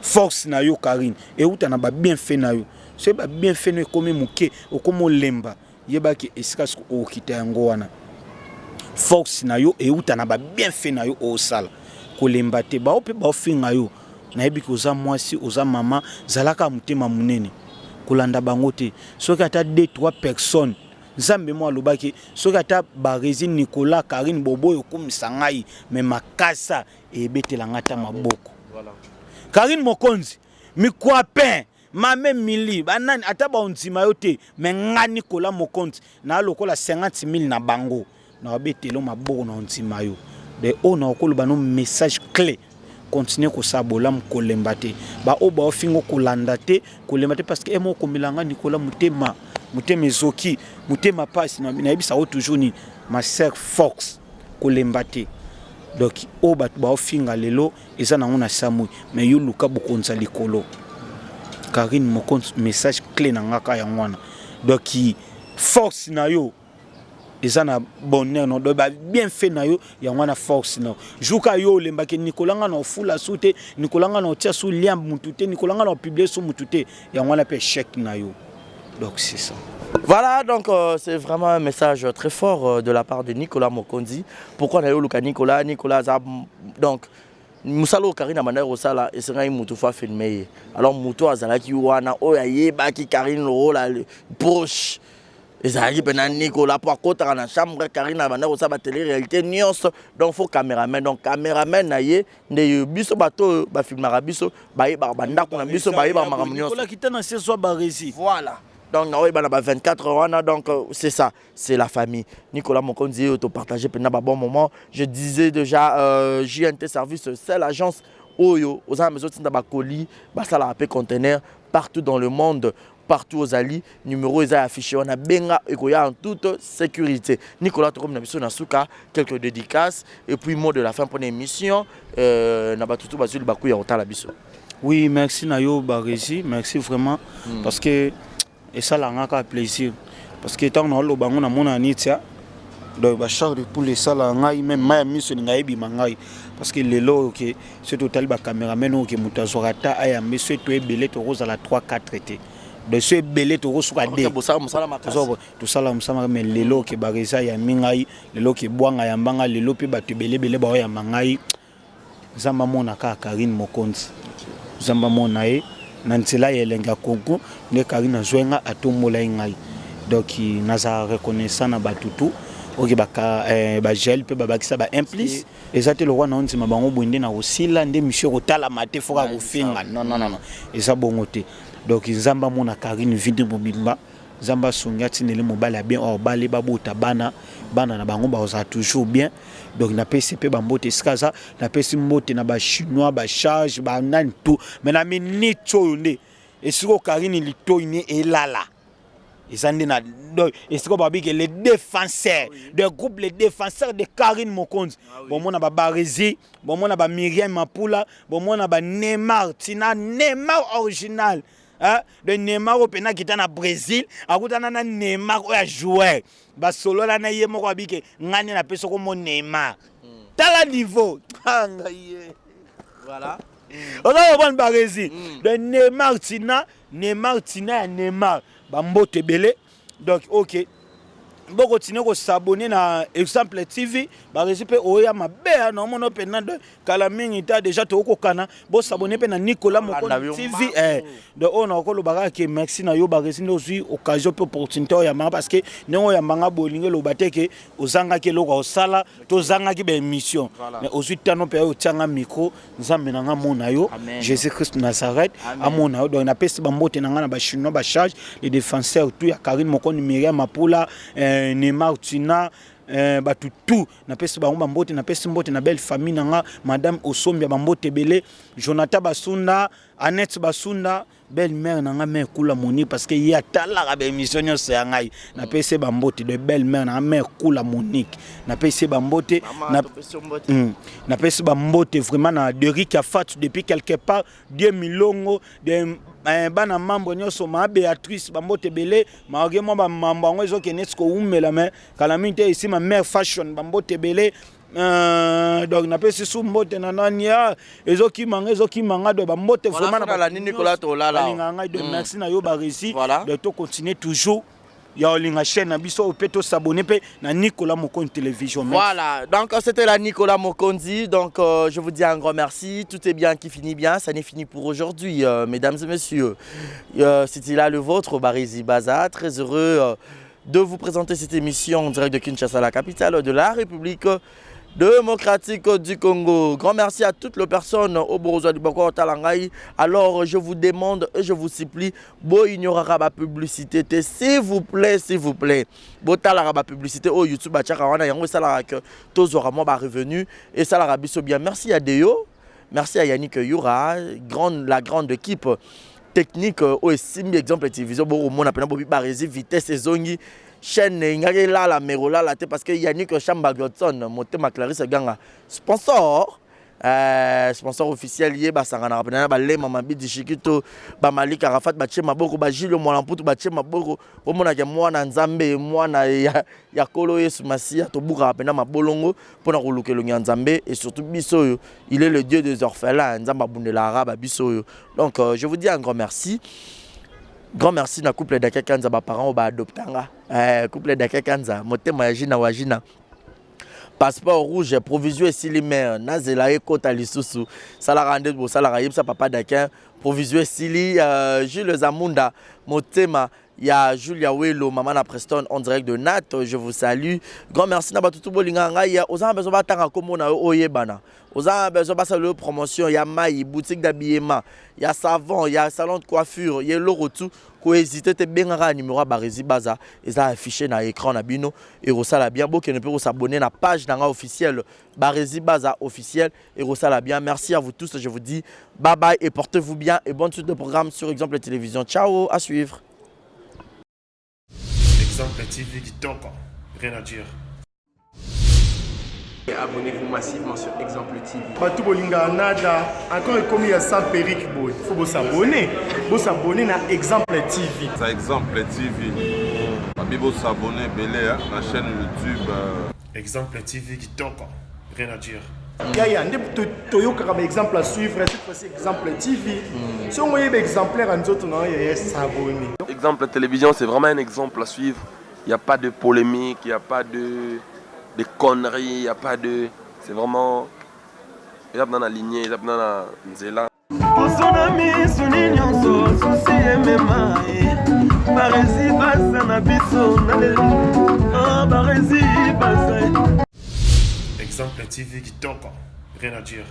Force na yo Karine euta na babienfait na yo. Soki babienfait no ekomi moke, okomi olemba, yebaki esika soki okokita yango wana. Force na yo euta na babienfait na yo osala, kolemba te. Bao mpe baofinga yo, nayebi ke oza mwasi, oza mama, zalaka motema monene, kolanda bango te. Soki ata 2 3 personnes, Nzambe mo alobaki, soki ata Baresi, Nicolas, Karine boboyo okumisa ngai, me makasa ebetela ngai ata maboko. Karine Mokonzi, mikwapin, mame mili banani, ata baondima yo te, me nga Nicolas Mokonzi naa lokola 50 000 na bango na babetelo maboko na ondima yo. De oyo na okoloba no message clé: continue kosala bolamu, kolemba te. Baoyo baofinga, kolanda te, kolemba te, parce que emo okomela nga Nicolas motema, motema ezoki, motema pasi. Nayebisa yo toujours nini, ma sœur Fox, kolemba te. Donc oyo bato baofinga lelo eza nango na samui, mais yo luka bokonza likolo. Karine Mokonzi, message clé na nga ka yango wana. Donc force na yo eza na bonheur no, donc babienfait na yo yango wana force na yo. Jour yo olembaki, Nicolas nga na ofula su te, Nicolas nga na otia su lien mutu te, Nicolas nga na opublie su mutu te, yango wana mpe échec na yo. Donc c'est ça. Voilà, donc c'est vraiment un message très fort de la part de Nicolas Mokonzi. Pourquoi d'ailleurs Luka Nicolas? Nicolas, donc mosala oyo Karine abandaki kosala, esengaki motu fo afilme ye. Alors motu azalaki wana oyo ayebaki Karine lokola proche, ezalaki mpena Nicolas, mpo akɔtaka na chambre Karine abandaki kosala batélé réalité nyonso. Donc faut caméraman, donc caméraman na ye nde yo. Biso bato oyo bafilmaka biso bayebaka bandako na biso, bayebaka makambo nyonso. Kita na se zwa Baresi. Voilà, donc naoyeba na ba 24 heures wana. Donc c'est ça, c'est la famille Nicolas Mokonzi oyo topartage mpena ba bon moment. Je disais déjà, JNT Service, c'est l'agence oyo oza na besoin otinda bacolis, basalaka mpe conteneur partout dans le monde. Partout ozali, numéro eza affiché wana, benga, ekoya en toute sécurité. Nicolas, tokomi na biso na suka, quelques dédicaces et puis mot de la fin pour l'émission na bato tu bazwi libaku ya kotala biso. Oui, merci na yo Baresi, merci vraiment parce que esalanga kaka plaisir, parce que ntango naoloba yango namona niti donc bachair de poule esala ngai, même mai ya miso elinga ebima ngai, parce que lelo oyo ke soki totali bacameraman oyo ke moto azwaka ta ayambe, soki to ebele tokozala 3 4 te, donc so ebele tokosuka de. Bosala mosala makasi. Tosala mosala, mais lelo ke Baresi ayambi ngai, lelo ke Bwanga ayamba ngai, lelo mpe bato ebele ebele baoyamba ngai. Nzambe amona kaka Karine Mokonzi, Nzambe amona ye na nzela ya elenge ya Kongo nde Karine azwai nga, atombola ye ngai. Donc nazala reconnaissant na bato tu oyo bagel mpe babakisa ba implice. Eza te lokwa na ondima bango boye nde na kosila nde mission kotalama te, foka kofinga. Non, non, non, eza bongo te. Donc Nzambe amona Karine vide mobimba, Nzambe asungi, atindeli mobali ya bien oyo bale babota bana, bana na bango bazala toujours bien. Donc napesi mpe bambote esika aza, napesi mbote na bachinois, bacharge, banani tout. Mais na minute oyo nde esika oyo Karine litoi ne elala eza nde na donc esika babike les défenseurs de groupe, les défenseurs de Karine Mokonzi. Bomona babaresi, bomona bamiriam Mapula, bomona baneymar, tina Neymar original, hein? De Neymar oyo mpena akita na Brésil, akutana na Neymar oyo ajoueur, basolola na ye moko, abike ngai nde napesi kombo Neymar. Tala niveau ngai ye. Oza kobona Baresi de Neymar, tina Neymar, tina ya Neymar, bambote ebele. Donc ok, bokontinue kos'abonner na Exemple TV. Baresi mpe oya mabe naomona mpena kala mingi ta déjà tokokana. Bos'abonner mpe na Nicolas Mokonzi TV. Donc oyo nakoloba kaka ke merci na yo Baresi nde ozwi occasion mpe opportunité oyo yambanga, parce que ndenge oyambanga bolingi eloba te ke ozangaki eloko ya kosala to ozangaki baémission, mais ozwi tano mpe oyo otianga micro. Nzambe na nga amona yo, Jésus Christ Nazareth amona yo. Donc napesi bambote na nga na bachinois, bacharge, les défenseurs tout ya Karine Mokoni, Miriam Mapula, Neymar Tina, bato tout napesi bango bambote. Napesi mbote na belle famille na nga, madame Osombia, bambote ebele, Jonathan Basunda, Annette Basunda, belle mère na nga, mère Kula Monique, parce que ye atalaka baémission nyonso ya ngai. Napesi ye bambote de belle mère na nga, mère Kula Monique, napesi ye bambote. Napesi bambote vraiment na Derik Afat depuis quelque part, Dieu Milongo de bana membre nyonso, ma Béatrice, bambote ebele. Maoke mwa bamambo yango ezokende neti kowumela, mais kala mingi te esi. Ma mère Fashion, bambote ebele. Donc napesi su mbote na nani ezokimanga, ezokimanga. Donc bambote vraiment na balingaka ngai. Donc merci na yo Baresi. Donc tocontinue toujours ya olinga chaîne na biso mpe tos'abonner mpe na Nicolas Mokonzi Télévision. Voilà, donc c'était la Nicolas Mokonzi. Donc je vous dis un grand merci. Tout est bien qui finit bien. Ça n'est fini pour aujourd'hui, mesdames et messieurs. C'était là le vôtre, Baresi Baza. Très heureux de vous présenter cette émission en direct de Kinshasa, la capitale de la République démocratique du Congo. Grand merci à toutes les personnes oyo bozwa du Boko Talangai. Alors je vous demande et je vous supplie, bo ignorera ma publicité, s'il vous plaît, s'il vous plaît. Bo talara ba publicité oyo YouTube batiaka wana, yango esalaka que tozwaka mwa ba revenu et ça biso bien. Merci à Deo, merci à Yannick Yura, grande, la grande équipe technique oyo esimbi Exemple Télévision. Bokomona mpena bobi Baresi vitesse ezongi, chaîne engaki elala mais kolala te, parce que Yannick Chamba Godson, motema Clarisse Ganga, sponsor, sponsor officiel, ye basanganaka mpena na balema mabidi shikito, bamalika Arafat batie maboko, bagilio mwana mputu batie maboko. Omonaka mwana Nzambe, mwana ya Kolo Yesu Masiya, tobukaka mpena mabolongo mpona koluka elongi ya Nzambe. Et surtout biso oyo, il est le Dieu des orphelins, Nzambe abundelaka babiso oyo. Donc je vous dis un grand merci, grand merci na couple Daka Kanza, baparent oyo baadoptanga, couple Daka Kanza, motema ya Jina wa Jina. Passeport rouge, provision esili, mare nazela ekota lisusu. Salaka nde bosalaka, yebisa papa Dakin provision esili. Jules Zamunda, motema ya Julia Welo, maman na Preston, en direct de Nat, je vous salue. Grand merci na batutu bolinga ngai. Oza na besoin batanga kombo na yo oyebana, oza na besoin basala yo promotion ya mai, boutique d'habillement, ya savon, ya salon de coiffure, ya eloko tu, kohésite te, bengaka numéro ya Baresi Baza, eza affiché na écran na bino, ekosala bien. Bokende mpe kos'abonner na page na ngai officielle, Baresi Baza officiel, ekosala bien. Merci à vous tous, je vous dis bye bye et portez-vous bien et bonne suite de programme sur Exemple Télévision. Ciao, à suivre. Exemple TV kitoko, rien à dire. Abonnez-vous massivement sur Exemple TV. Bato bolingaka nada encore ekomi ya sans perruque boye fo bosabone bosabone na Exemple TV. Ça Exemple TV. Babi bosabone ebele na chaîne YouTube. Exemple TV kitoko, rien à dire. Yaya nde toyokaka baexemple à suivre, cette fois-ci Exemple TV. Soki oyeba exemplaire ya nzoto na yo, yaya, s'abonner. Exemple Télévision, c'est vraiment un exemple à suivre. Il n'y a pas de polémique, il n'y a pas de conneries, il n'y a pas de. C'est vraiment. Eza na lignée, eza na nzela. Poso na misuni nyonso susi emema ye Barezi baza na biso na lelo Barezi baza. Exemple TV kitoko, rien à dire.